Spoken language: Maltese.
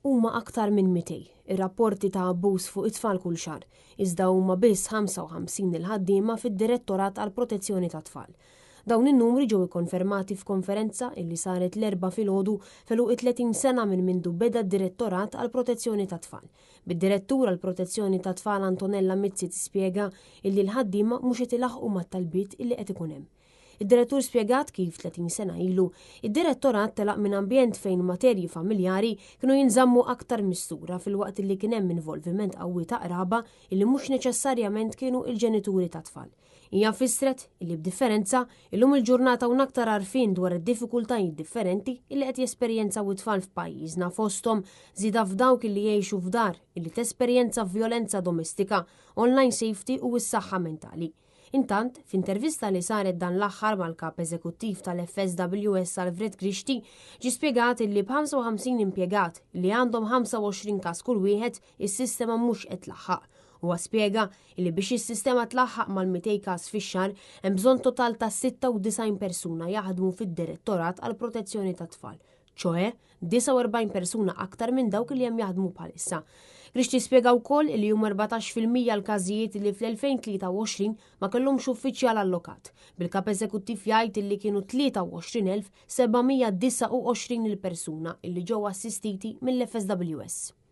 Huma aktar minn 200 ir-rapporti ta' abbuż fuq it-tfal kull xahar, iżda huma biss 55 il-ħaddiema fid-Direttorat għall-Protezzjoni tat-Tfal. Dawn in-numri ġew ikkonfermati f'konferenza illi saret l-Erbgħa filgħodu f'għeluq it-30 sena minn mindu beda d-Direttorat għall-Protezzjoni tat-Tfal. Bid-Direttur għall-Protezzjoni tat-Tfal Antonella Mizzi tispjega illi l-ħaddiema mhux qed ilaħħqu mat-talbiet illi qed ikun hemm. Id-direttur spjegat kif 30 sena ilu, id-direttorat telaq minn ambjent fejn materji familjari kienu jinżammu aktar mistura filwaqt li kien hemm involviment qawwi ta' qraba illi mhux neċessarjament kienu il-ġenituri tat-tfal. Hija fissret illi b'differenza, illum il-ġurnata hawn aktar għarfien dwar id-diffikultajiet differenti illi qed jesperjenzaw it-tfal f'pajjiżna fosthom żieda f'dawk illi jgħixu f'dar illi tesperjenza vjolenza domestika, online safety u s-saħħa mentali. Intant, f'intervista li saret dan l-aħħar mal-Kap Eżekuttiv tal-FSWS Alfred Grixti, ġie spjegat illi b'55 impjegat li għandhom 25 każ kull wieħed, is-sistema mhux qed tlaħħaq. Huwa spjega illi biex is-sistema tlaħħaq mal-200 każ fix-xahar hemm bżonn total ta' 96 persuna jaħdmu fid-Direttorat għall-Protezzjoni tat-Tfal, ċoe 49 persuna aktar minn dawk li hemm jaħdmu bħalissa. Grixti spjega wkoll li huma 14% l-każijiet li fl-2023 ma kellhomx uffiċjal allokat, bil-kap eżekuttiv jgħid li kienu 23,729 il-persuna illi ġew assistiti mill-FSWS.